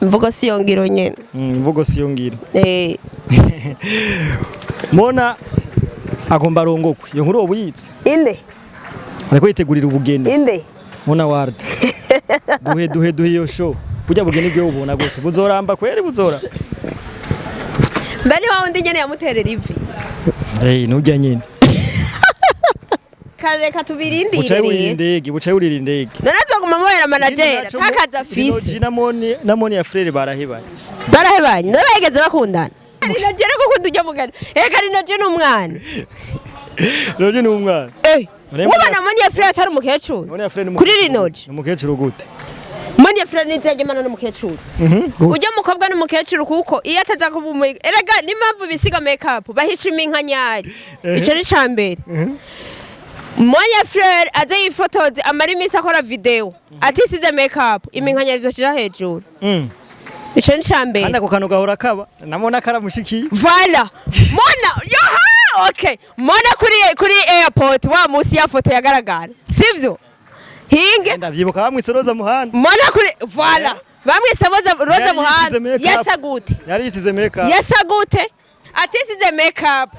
Imvugo si yo ngiro nyene. Imvugo si yo ngiro. Eh. Mona agomba arongokwe, iyo nkuru woba uyitse? Inde? Ariko yitegurira ubugeni. Inde? Mona Warda, duhe duhe duhe iyo show. Burya bugeni bwe ubona gute? Buzoramba kweri, buzora? Mbe ni wa wundi nyene yamuterera ivi? Eh, nujya nyine. Kareka tubirindire. Bucaye wurira Rero indege, bucaye wurira indege. None azoguma amubera manager ntakazi afise? Na Moni, na Moni ya frere barahebanye. Barahebanye? None bageze bakundana? Rinoje no gukunda ujya mugani, eka Rinoje ni umwana. Roje ni umwana. Eh. None Ubona Moni ya frere atari umukecuru? Moni ya frere ni Kuri umukecuru. Rinoje. Ni umukecuru gute? Moni ya frere nizeye n'umukecuru. Ujya mukobwa n'umukecuru, kuko iyo ataza kuba erega n'impamvu bisiga make up bahisha iminkanyari. Ico ni ca mbere. Monia Fleur aze yifotoze, amara iminsi akora video atisize make up, iminkanyari izoshira hejuru. Ico ni ca mbere. Kandi ako kantu gahora kaba namona karamushikiye. Voilà. Mona, yoha, okay. Mona kuri airport wa musi ya foto yagaragara. Sivyo? Hinge. Ndavyibuka bamwise Roza Muhanda. Mona kuri, voilà. Bamwise Roza, Roza Yari Muhanda. yisize make up. Yasa gute? Yari yisize make up. Yasa gute? Atisize make up.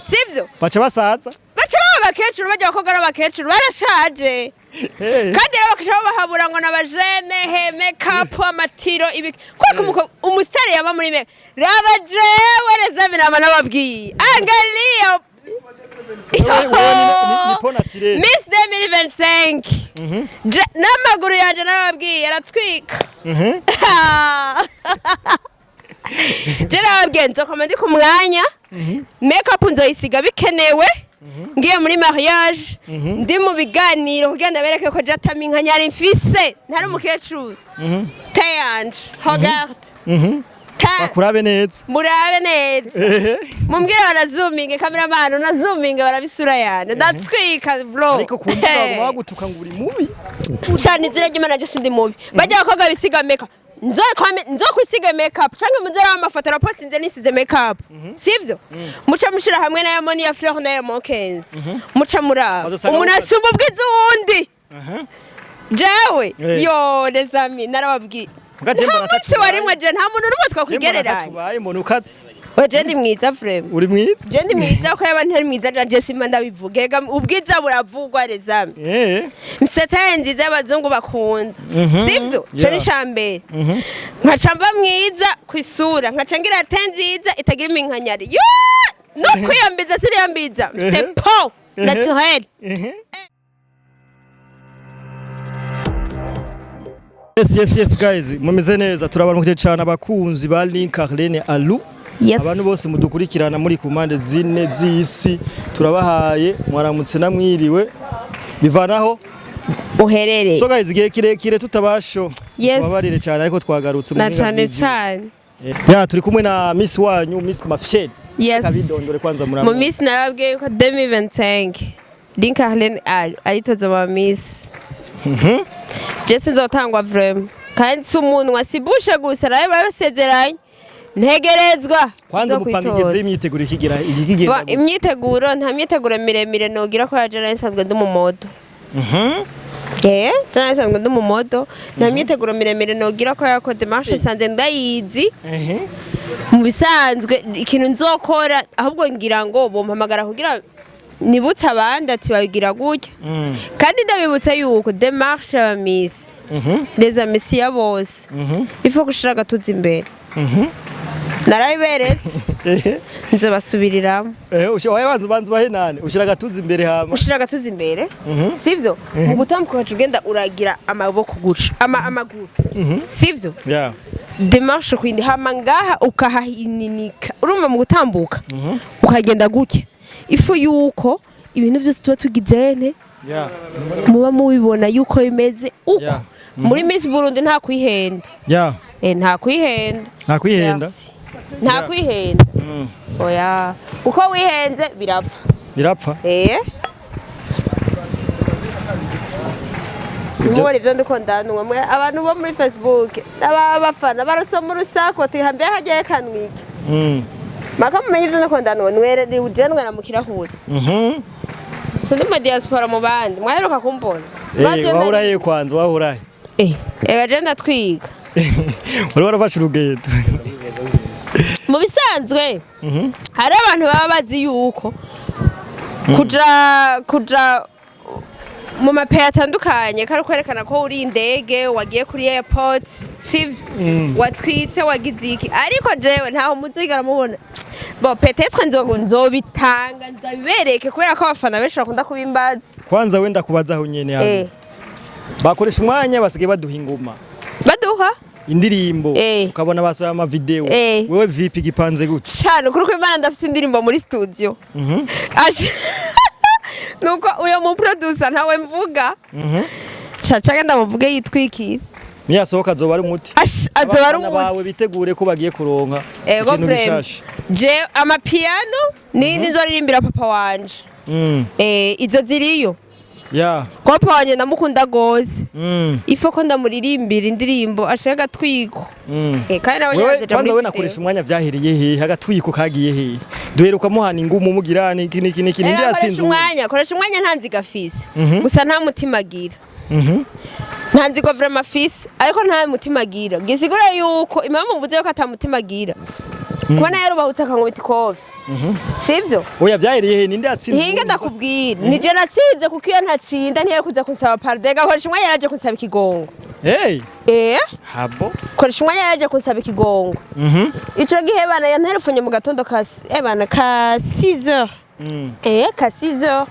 Sivyo? Baca basaza. Baca baba abakecuru, bajya abakobwa n'abakecuru barashaje. Hey. Kandi rero bakasha babahabura ngo n'abajene he make up amatiro ibi kweko umusare yaba muri me raba jewe rezavi naba nababwiye, angalia. Wewe ni peau naturelle. Miss 2025. N'amaguru yanje narababwiye aratwika. Je narababwiye nzokoma ndi ku mwanya, make up nzoyisiga bikenewe ngiye muri mariage, ndi mu biganiro, kugira ndabereke ko jatami inkanyari mfise, ntari umukecuru. Teyanje, regarde. Bakurabe neza. Murabe neza. Mumbwire banazuminge, cameraman unazuminge, barabisura yanje, ndatwika bro. Ariko ku mbuga baguma bagutuka ngo uri mubi. Shana, izina ry'Imana, je sindi mubi. Bajya abakobwa bisiga make up, nzokwisiga make up canke muzera amafoto na postinze nisize make up, sivyo? Muca mushira hamwe na Moni ya Fleur na Mokenzi, muca muraba Bazosanga umuntu asumba ubwiza uwundi. Jewe yo, les amis, narababwiye. Muga je Nta mbona munsi warimwe je, nta muntu n'umwe twakwigereranya. Tubaye mbona ukatse. We, je ndi mwiza vraiment. Uri mwiza. Je ndi mwiza, ko yaba ntari mwiza je simba ndabivuga. Ega ubwiza buravugwa, les amis. Msetaye nziza y'abazungu bakunda, sivyo? Ico ni cambere. Nkaca mba mwiza ku isura, nkaca ngira te nziza itagira iminkanyari yo no kwiyambiza siriyambiza, c'est peau naturel. Yes, guys, mumeze neza? Turabaramukije cyane abakunzi ba Link Arlene Alu. Yes. Abantu bose mudukurikirana muri ku mpande zine z'isi, turabahaye mwaramutse namwiriwe bivanaho Uherereye. So guys, igihe kirekire tutabasho. Yes. Tubabarire cyane, ariko twagarutse mu Na buhinga cane bw'ivyuma. cane. Ya, turi kumwe na Miss wanyu, Miss Mafyeli. Yes. Kabidondore kwanza Mu muramu. Miss nababwiye ko 2025 Link Arlene Alu aritoza mu Miss. Je sinzotangwa vraiment, kandi si umunwa, si bushe gusa, nawe babasezeranye ntegerezwa Kwanza mupanga igeze kuzokwitoza. imyiteguro ikigira ikigenda. Imyiteguro, nta myiteguro miremire nogira ko yaje nari nsanzwe ndi mu modo. Eh, nari nsanzwe ndi mu modo, nta myiteguro miremire nogira ko yako démarche nsanzwe ndayizi. Mu bisanzwe ikintu nzokora ahubwo ngira ngo bompamagara kugira nibutse abandi ati babigira gutya. Kandi ndabibutsa yuko démarche ya Miss, les amis ya bose, il faut gushira agatuza imbere. Narabiberetse, nzobasubiriramo. Eh, oya, banza banza bahe nane. Ushira agatuza imbere hama. Ushira agatuza imbere, sivyo? Mu gutambuka ugaca ugenda uragira amaboko guca amaguru, sivyo? Yeah. Démarche kwindi, hama ngaha ukahahininika. Urumva, mu gutambuka ukagenda gutya, ifu yuko ibintu byose tuba tugizene muba mubibona yuko bimeze uko. Muri Miss Burundi nta kwihenda. Eh, nta kwihenda. Nta kwihenda. Merci. Nta kwihenda, oya, uko wihenze birapfa. Birapfa. Eh, mubona ibyo ndiko ndanwa mwe abantu bo muri Facebook n'abafana barasoma urusaku bati hambe hagiye kanwiki. Maka mumenye ibyo ndiko ndanwa, nwere uje nwera mu kirahuri. So ndi mu diaspora mu bandi mwaheruka kumbona. Eh, wahura he kwanza, wahura he? Eh, ega je ndatwiga. Wari warafashe urugendo. Mu bisanzwe hari abantu baba bazi yuko kuja mu ma pays atandukanye kari kwerekana ko uri indege, wagiye kuri airport, sivyo? Watwitse, wagize iki, ariko jewe ntaho muzigera mubona. Bon, peut-être nzobitanga ndabibereke kubera ko abafana benshi bakunda kubimbaza. Kwanza wenda kubaza aho nyene hano. Bakoresha umwanya, basigaye baduha ingoma, Baduha indirimbo, ukabona basohoye ama video. Wewe vipi, gipanze gute? Cyane kuri ko Imana, ndafite indirimbo muri studio. Nuko uyo mu producer ntawe mvuga. Caca ndamuvuge yitwikira. Niyasohoka azoba ari umuti. Ash, azoba ari Abafana bawe umuti. bitegure ko bagiye kuronka Ego. ikintu Vraiment. gishasha. Je amapiano ni nizoririmbira papa wanje. Izo ziriyo. Ko papa wanje ndamukunda gose. Ifo ko ndamuririmbira indirimbo ashaka agatwiko. Kandi nawe Wewe nyazeja kwanza muri we video. nakoresha umwanya, vyahereye hehe? Agatwiko kagiye hehe? Duheruka muhana ingumu, mugira niki niki niki, ninde Koresha yasinze uwundi? umwanya, koresha umwanya, nta nziga afise. Gusa nta mutima agira. Nta nzigo vraiment afise, ariko nta mutima agira. Gisigura yuko impamvu mvuze yuko ata mutima agira, kubona yarubahutse akankubita ikofi, sivyo? Oya, vyahereye hehe? Ninde yatsinze Hinga uwundi? ndakubwira, nije natsinze, kuko iyo ntatsinda ntiyo kuza kunsaba pardon. Gakoresha umwanya yaraje kunsaba ikigongo. Hey. Habo. Koresha umwanya yaraje kunsaba ikigongo. Ico gihe bana yanterefonye mu gatondo ka bana ka 6 heures. Ka 6 heures.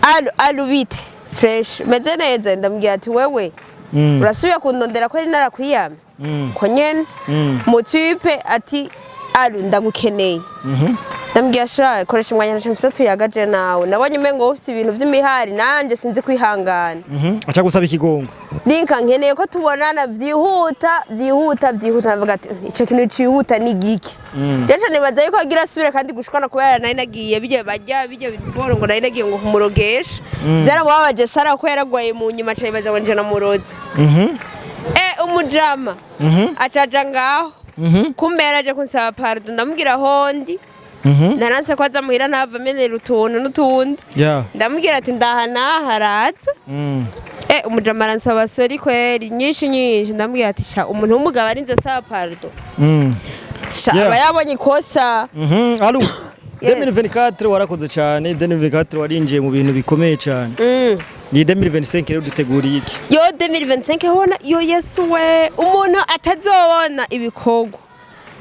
Allo allo, bite? Fresh, meze neza. Ndamubwira ati: "Wewe urasubiye kundondera ko ari narakwiyamye ko nyene." Mu type ati: "Allo, ndagukeneye." Ndamubwira: "Sha, koresha umwanya, ntaco mfise tuyagaje nawe. Nabonye umengo ufise ibintu vy'imihari, nanje sinzi kwihangana." Aca gusaba ikigongo. Ninka nkeneye ko tubonana vyihuta vyihuta vyihuta. Ndavuga ati: "Ico kintu cihuta ni giki?" Rero nibaza yuko agira asubire kandi gushwana, kubera nari nagiye bijya bajya bijya boro ngo nari nagiye ngo kumurogesha. Vyaramubabaje Sara ko yaragwaye, mu nyuma aca yibaza ngo nje namuroze. Umujama acaja ngaho. Kumbe yaraje kunsaba pardon. Ndamubwira hondi. Naranse ko aza muhira, ntava amenera utuntu n'utundi. Ndamubwira ati: "Ndaha naha." Araza. Umujama aransaba sorry kweri nyinshi nyinshi. Ndamubwira ati: "Sha, umuntu w'umugabo arinze asaba pardon, sha, aba yabonye ikosa." Allo. Yes. 2024 warakoze cyane, 2024 warinjiye mu bintu bikomeye cyane. Ni 2025 rero, duteguriye iki? Yo, 2025 hona yo, Yesu we, umuntu atazobona ibikorwa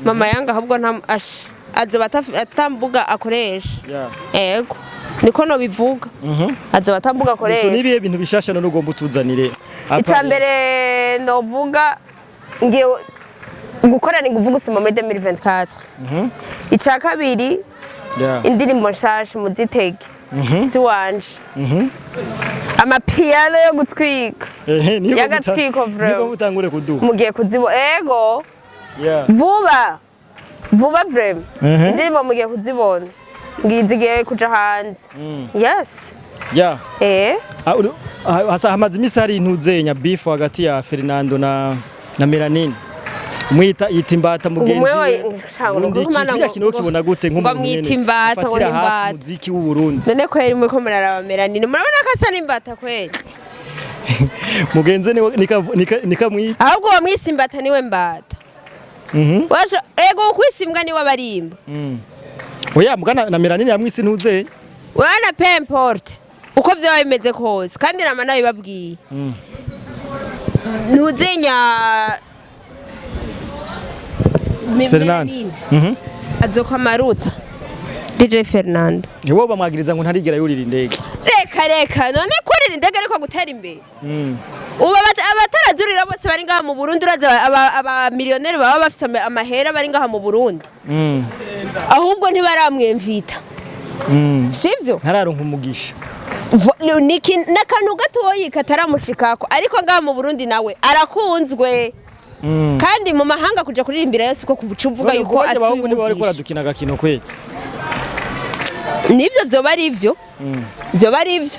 mama yanga, ahubwo nta asha azoba atambuga akoresha. Ego, niko nobivuga. Azoba atambuga So akoresha. nibihe bintu bishasha none ugomba utuzanire? Icya mbere novuga, ngiye gukorana inguvu gusoma muri 2024. Icya kabiri, indirimbo nshasha muzitege si wanje, amapiyano yo gutwika. Ehe, niyo. Y'agatwiko, bro. Niyo mutangure kuduha. Mugiye kuzibona, ego. Vuba vuba vraiment. Indirimbo mugiye kuzibona, ngiye zigiye kuja hanze. Yes. Ah, hamaze imisi hari intuzenya beef hagati ya Fernando na Melanine. Mwita yita imbata mugenzi Umwe we. Ngo Ubundi Imana kiriya kintu kibona gute ngo nk'umuntu amwita nyene imbata, ngo afatira ni hafi imbata. muziki w'u Burundi? None kweri muriko muraraba Melanine, murabona ko asa n'imbata kweri? Mugenzi ni nikamwita. Ahubwo wamwise imbata niwe mbata. Waje ego kwisa imbwa niwe abarimba. Oya, mugana na Melanine yamwise intuzenya. Wana peu importe uko vyaba bimeze kose, kandi nama nabibabwiye, ntuzenya Fernando. Melanine azokwa maruta DJ Fernando. Nibo bamwagiriza ngo ntarigera yurira indege. Reka reka, none kurira indege ariko gutera imbere? Ubu abatarazurira bose bari ngaha mu Burundi, urazi aba millionnaire baba bafise amahera bari ngaha mu Burundi, ahubwo ntibaramwemvita. Sivyo? Ntararonka umugisha. N'akantu gatoyi kataramushikako, ariko ngaha mu Burundi nawe arakunzwe. Kandi mu mahanga kuja kuririmbira yose ko kubuca uvuga yuko Bajya abahungu nibo bariko umugisha. baradukina agakino kweli. Nivyo, vyoba ari ivyo, vyoba ari ivyo.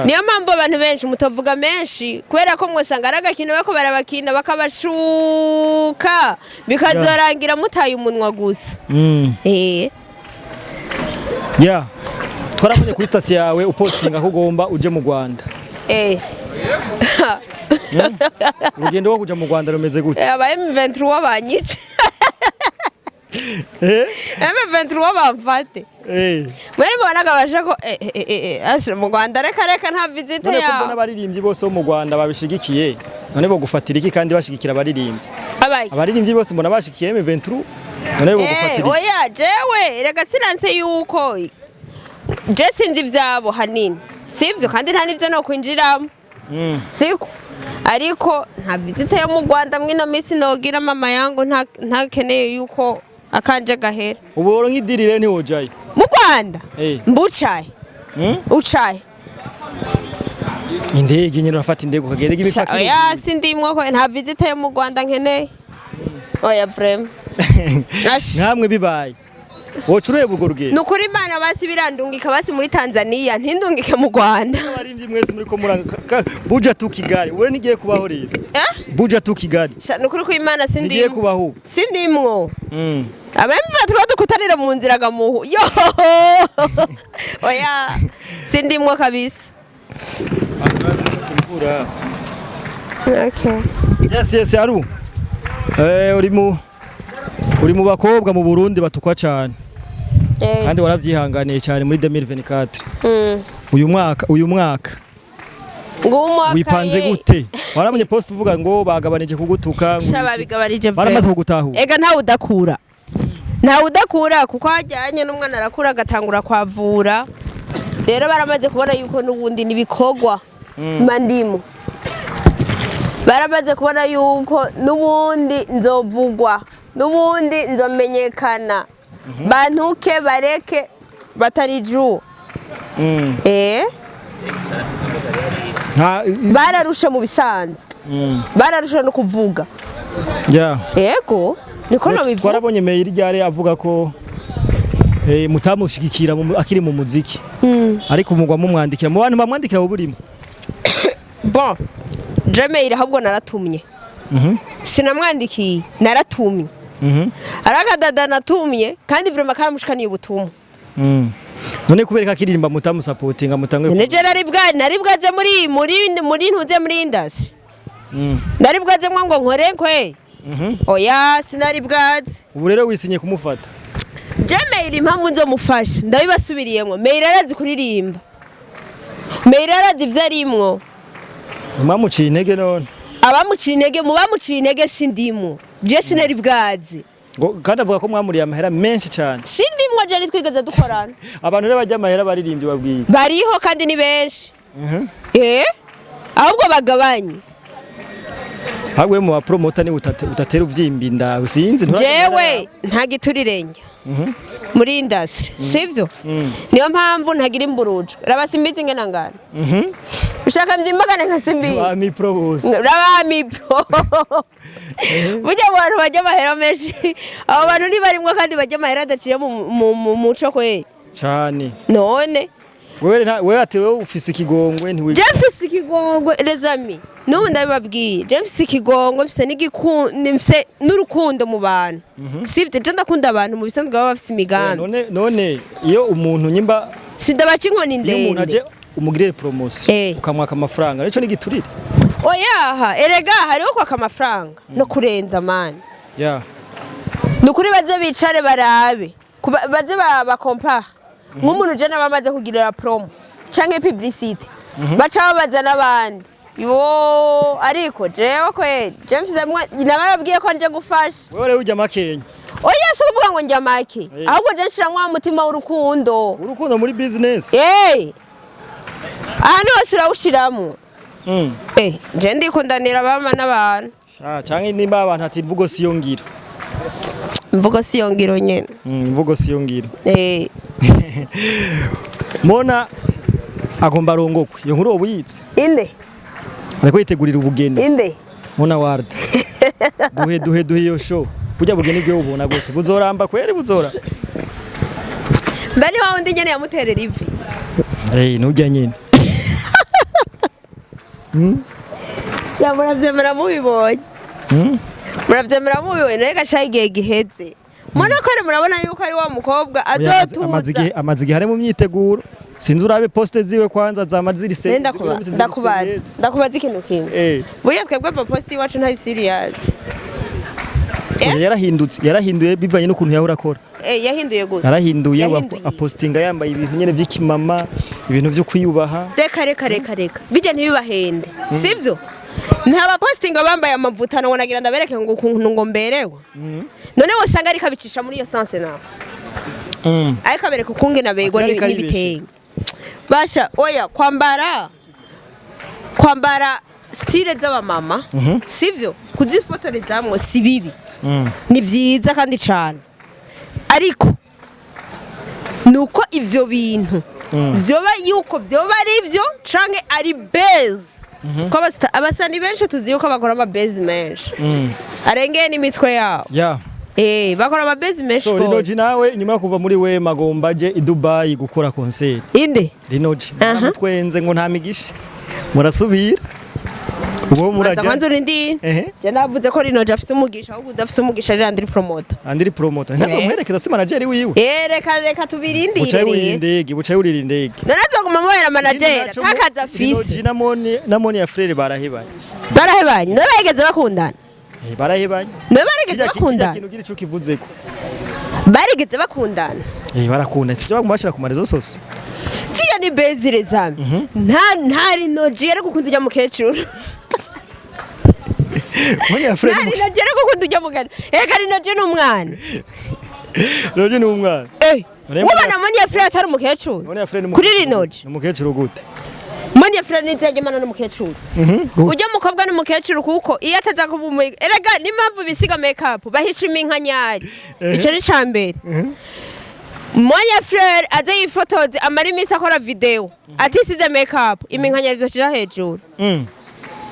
Niyo mpamvu abantu benshi mutavuga menshi, kubera ko mwosanga ari agakino bariko barabakina bakabashuka, bikazorangira mutaye umunwa gusa. Yeah. Twarabonye kuri status yawe upostinga ko ugomba uje mu Rwanda. Oya. Urugendo rwo kuja mu Rwanda rumeze gute? Aba M23 banyice. Eh? M23 bamfate. Mwere mubonaga baje ko ashe mu Rwanda, reka reka, nta visite. None ko mbona yaho. Abaririmbyi bose bo mu Rwanda babishigikiye, none bo gufatira iki kandi bashigikira abaririmbyi? Abaye. Abaririmbyi bose mbona bashigikiye M23, none bo gufatira iki? Oya, jewe reka sinanse yuko je sinzi ivyabo hanini, sivyo? Kandi nta n'ivyo no kwinjiramo. Siko, ariko nta visite yo mu Rwanda mwino minsi nogira, mama yangu ntakeneye yuko akanje gahera. Ubu rero nk'idirire ntiwojayo? Mu Rwanda? Eh. Mbucaye. Ucaye. Indege nyine, urafata indege ukagenda imipaka iri. Oya, sindimwo ko nta visite yo mu Rwanda nkeneye, oya, vraiment. Ash. Nkamwe bibaye woca ureba urwo rugendo? Ni ukuri Imana basi birandungika basi muri Tanzania, ntindungike mu Rwanda. Abaririmbyi mwese muri ko muranga Buja to Kigali, ure nigiye kubaho rero. Eh? Buja to Kigali. Sha, ni ukuri ko Imana nigiye sindimwo. Kubaho ubu. Sindimwo. Abemva tuba dukutanira mu nzira gamuhu yo, oya, sindimwo kabisa. Okay. Yes, aru uri mu bakobwa mu Burundi batukwa cyane. Kandi waravyihanganiye cyane muri 2024. Uyu mwaka Ngumwaka. Wipanze gute? Waramenye post uvuga ngo bagabanije kugutuka ngo Sha, babigabanije. Baramaze kugutahura. Ega ntawe udakura, ntawe udakura, kuko hajyanye n'umwana arakura agatangura kwavura. Rero baramaze kubona yuko n'ubundi n'ibikorwa mba ndimo, baramaze kubona yuko n'ubundi nzovugwa, n'ubundi nzomenyekana, bantuke bareke batari ju. Nta Bararushe mu bisanzwe. Bararushe no kuvuga. Yego, niko nobivuga. Twarabonye Meiri ryari avuga ko mutamushigikira akiri mu muziki, ariko umugwa mumwandikira, mu bantu bamwandikira burimo. Bon, je Meiri ahubwo naratumye. Sinamwandikiye, naratumye. Arakadada natumye kandi vraiment karamushikaniye ubutumwa. None kubera ko akiririmba mutamusapotinga mutange? None je nari bwaze muri ntuze muri industry. Nari bwaze mwo ngo nkore kwe? Oya, sinari bwaze. Ubu rero wisinye kumufata? Je Meiri impamvu nzomufasha ndabibasubiriyemwo, Meiri arazi kuririmba, Meiri arazi ivyo arimwo. Mwamuciye intege none? Abamuciye intege, mu bamuciye intege sindimwo, je sinari bwaze. Ngo kandi avuga ko mwamuriye amahera menshi cyane. Sindimwo, je ntitwigeze dukorana. Abantu rero bajya amahera baririmbye babwiye. Bariho kandi ni benshi. Ahubwo bagabanye. Ahubwo mu bapromota ni utatera uvyimba inda, sinzi Jewe nta giturirenge muri industry, sivyo? Niyo mpamvu ntagira imburujo. Raba Simbizi ingena ngana. Ushaka mvyimbagane nka Simbizi? Ba mipro bose. Raba mipro, burya mu bantu barya amahera menshi abo bantu ntibarimwo, kandi barya amahera adaciye mu muco kweri. Cyane. None wewe wewe ati wewe ufise ikigongwe ntiwi. Je mfise ikigongwe, les amis, n'ubu ndabibabwiye, je mfise ikigongwe, mfise mfise n'urukundo mu bantu, sivyo? Je ndakunda abantu mu bisanzwe baba bafise imigambi. None iyo umuntu nyimba Sindabaca inkoni iyo umuntu ndende. aje umugirire promotion ukamwaka amafaranga, nico nigiturire? Oyaha, erega hariho kwaka amafaranga no kurenza mani. Ni ukuri baze bicare barabe. Baze bakompara nk'umuntu je naba kugirira promo canke publicité, baca babaza n'abandi yo. Ariko jewe kweri je mfizemwo, nababwiye ko nje gufasha. Wewe rero urya makenya? Oya, si ukuvuga ngo njya make. Ahubwo je nshiramwo wa mutima w'urukundo. Urukundo muri business. Ahantu hose urawushiramwo. Je ndikundanira abama n'abantu. Sha, canke nimba abantu ati imvugo siyo ngiro. Imvugo siyo ngiro nyene. Imvugo siyo ngiro. Mona agomba arongokwe, iyo nkuru wowe uyitse? Inde? Ariko yitegurira ubugeni. Inde? Mona Ward, duhe duhe duhe iyo show. Burya bugeni bwe ubona gute? Buzoramba kweri, buzora? Mbe ni wa wundi nyene yamuterera ivi? Nujya nyine. Ya, muravyemera mubibonye? Muravyemera mubibonye? Nawe gaca igihe giheze mubona ko ari, murabona yuko ari wa mukobwa Oya, amaze azotuza. Amaze igihe ari mu myiteguro. Sinzi, urabe post ziwe kwanza zama ziri se. Ndakubaza ikintu kimwe. Burya twebwe post iwacu ntari serious. Eh? Yarahindutse, yarahinduye bivanye n'ukuntu yahora akora. Yahinduye gute? Yarahinduye. Yahinduye. Apostinga yambaye ibintu nyene by'ikimama, ibintu byo kwiyubaha. Reka, reka, reka, reka, bijya ntibibahende, sibyo? Nta bapostinga bambaye amavutano ngo nagira ndabereke ngo ukuntu ngo mberewe. None wasanga ariko abicisha muri iyo sens nawe, ariko abereka ukungene aberwa. Ati ariko N'ibitenge basha, oya, kwambara style z'abamama, sivyo? Kuzifotorezamwo si bibi, ni vyiza kandi cane, ariko nuko ivyo bintu vyoba yuko vyoba ari vyo canke ari buzz, ko abasani benshi tuzi yuko bakora ama buzz menshi arengeye n'imitwe yabo. Bakora ama buzz menshi So gose. Lino G nawe nyuma yo kuva muri we magomba aje i Dubai gukora concert. Inde? Lino G. Twenze ngo nta migisha, murasubira ubwo Manza murajya. kwanza urindire. Je navuze ko Lino G afise umugisha, ahubwo udafise umugisha ari Landry Promoter. Andiri Promoter ntazomuherekeza, si manager wiwe? Reka, reka tubirindire. Bucaye wurira Rero indege, bucaye wurira indege. None azoguma amubera manager ntakazi Lino afise? G na Moni ya Frere barahebanye. Barahebanye? None barigeze bakundana? Barahebanye. None barigeze Kirya bakundana? kintu gira ico kivuzeko. Barigeze bakundana? Barakunda, sivyo? Baguma bashira ku ma réseaux sociaux. Tiya ni bezire zami, nta Lino G ari gukunda ujya mukecuru. Moni ya Frere. Nta Lino G ari gukunda ujya mugana. Eka, Lino G ni umwana. Lino G ni umwana. Ubona Moni ya Frere atari umukecuru? Moni ya Frere ni Kuri umukecuru. Lino G. Ni umukecuru gute? Moni ya Frere nizeye mana n'umukecuru. Ujya mukobwa n'umukecuru, kuko iyo ataza kuba erega n'impamvu bisiga make up bahisha iminkanyari. Ico ni ca mbere. Monia Fleur aze yifotoze amara iminsi akora video atisize make up, iminkanyari izoshira hejuru.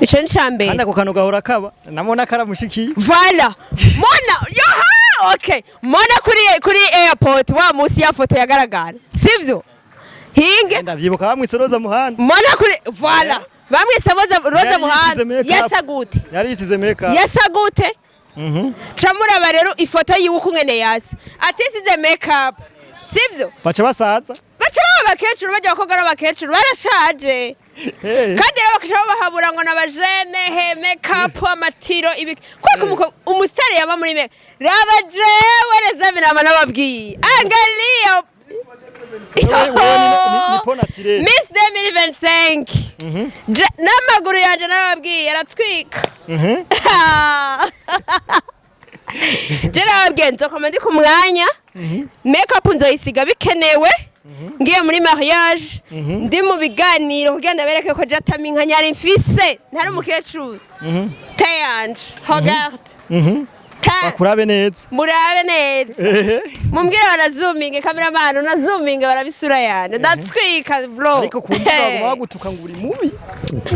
Ico ni ca mbere. Kandi ako kantu gahora kaba namona karamushikiye. Voilà. Mona, yoha, okay. Mona kuri airport wa musi ya foto yagaragara. Sivyo? Hinge. Ndavyibuka bamwise Roza Muhanda. Mona kuri, voilà. Bamwise Roza Yari Muhanda. yisize make up. Yasa gute? Yari yisize make up. Yasa gute? Camuraba rero ifoto yiwe ukungene yasa. Atisize make up. Sivyo? Baca basaza. Baca baba abakecuru, bajya abakobwa n'abakecuru barashaje. Kandi rero bakaca babahabura ngo n'abajene he make up amatiro ibi kweko umusare yaba muri make raba. Jewe rezavi naba nababwiye, angalia. Wewe ni peau naturelle. Miss 2025. N'amaguru yanje narababwiye aratwika. Je narababwiye nzokoma ndi ku mwanya, make up nzoyisiga bikenewe ngiye muri mariage, ndi mu biganiro, kugira ndabereke ko jatami nka nyari mfise, ntari umukecuru. Te yanje, regarde te. Bakurabe neza. Murabe neza. Mumbwire banazuminge, cameraman unazuminge, barabisura yanje, ndatwika bro. Ariko ku mbuga baguma bagutuka ngo uri mubi.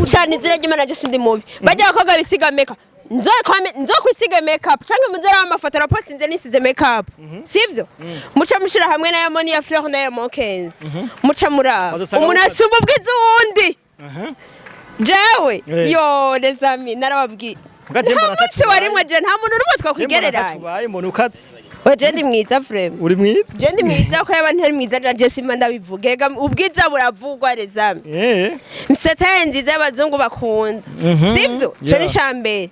Shana, izina ry'Imana, je sindi mubi. Bajya abakobwa bisiga make up, nzokwisiga make up canke muzera amafoto na postinze nisize make up, sivyo? Muca mushira hamwe na Moni ya Fleur na Mokenzi, muca muraba Bazosanga umuntu asumba ubwiza uwundi. Jewe, yo les amis, narababwiye. Muga je Nta mbona munsi warimwe je, nta muntu n'umwe twakwigereranya. Tubaye mbona ukatse. We, je ndi mwiza vraiment. Uri mwiza. Je ndi mwiza, ko yaba ntari mwiza nanje simba ndabivuga. Ega ubwiza buravugwa, les amis. Msetaye nziza y'abazungu bakunda, sivyo? Ico ni cambere.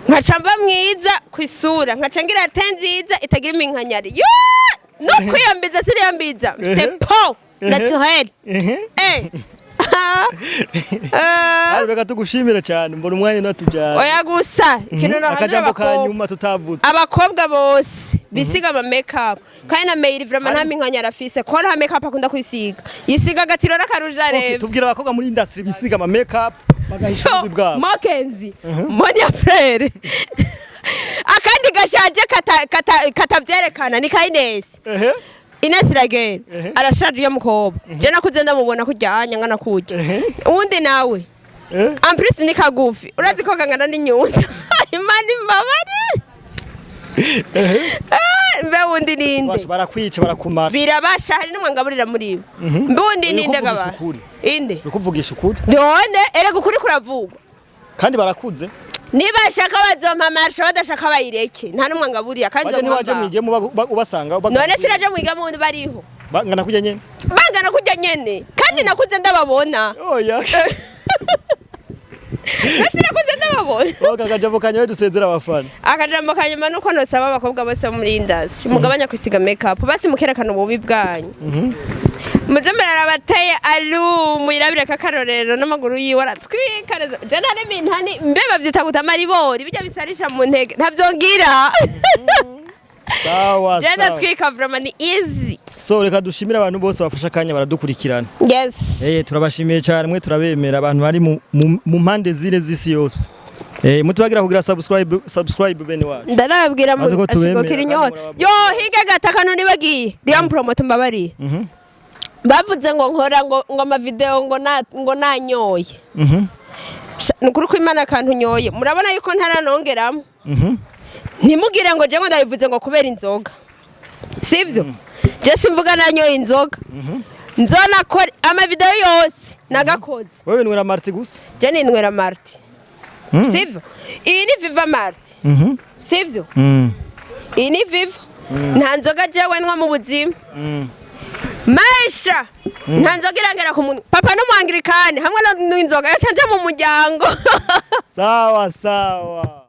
Nkaca mba mwiza kw'isura, nkaca ngira te nziza itagira iminkanyari yo no kwiyambiza siriyambiza, c'est peau naturel. Ari reka tugushimire cyane, mbona umwanya natujyana. Oya, gusa ikintu nahanura Akajambo ka abakobwa, nyuma tutavutse. Abakobwa bose bisiga ama make up, kandi na Meiri vraiment nta minkanyari afise, ko nta make up akunda kwisiga, yisiga agatiro n'akaruja. Okay, Rero tubwira abakobwa muri industry bisiga ama make up bagahisha ububi bwabo. Mokenzi, Monia Frere, akandi gashaje katavyerekana ni ka Ines. Ines Iragera arashaje iyo mukobwa, je nakuze ndamubona kuryanya ngana kurya. Uwundi nawe en plus ni kagufi, urazi ko kangana n'inyundo. Imana imbabare. Mbe wundi ninde? Basha barakwica, barakumara. Birabasha, hari n'umwe ngaburira muri bo. Mbe wundi Uri ninde? kuvugisha Gaba ukuri. inde? Uri kuvugisha ukuri. None erega ukuri kuravugwa. Kandi barakuze. Niba ashaka bazompa amasha, badashaka bayireke, nta n'umwe ngaburiya kandi Baje niwaje nzompa. mwigemo ubasanga None siraje mwiga mu bariho. Bangana kujya nyene. Bangana kurya nyene, kandi nakuze ndababona. Oya. Mbese nakuze ndababona. Oka akajambo kanyawe dusezera abafana. Akajambo kanyuma nuko nosaba abakobwa bose bo muri industry, mugabanya kwisiga makeup, basi mukerekana ububi bwanyu. Muze murarabateye alu muyirabire kakarorero n'amaguru yiwe aratwika neza. Je nta n'imintani mbe bavyita guta amaribori bijya bisarisha mu ntege, ntavyo ngira. Sawa Je sawa. ndatwika vraiment, ni easy. So reka dushimire abantu bose bafashe akanya baradukurikirana. Yes. Turabashimiye cyane, mwe turabemera, abantu bari mu mpande zine z'isi yose. Mutubagira kugira subscribe bene wacu. Ndarabwira Azi ko tubemera, ashigukira kandi inyota. murababwira. Yo higa gataka nibagiye riya promote, mbabariye. Bavuze ngo nkora ngo amavideo ngo nanyoye. Ni ukuri ko Imana akantu nyoye murabona yuko ntaranongeramo. Ntimugire ngo jewe ndabivuze ngo kubera inzoga, sivyo? Je simvuga nanyoye inzoga, nzonakora amavideo yose nagakoze. Wewe nwera Marti gusa. Je ninywera Marti, sivyo? Iyi ni Viva Marti, sivyo? Iyi ni Viva. Nta nzoga jewe nywa mu buzima. Maisha nta nzoga irangera ku munwa. Papa n'umwangirikani hamwe n'inzoga yaca nja mu muryango. Sawa sawa.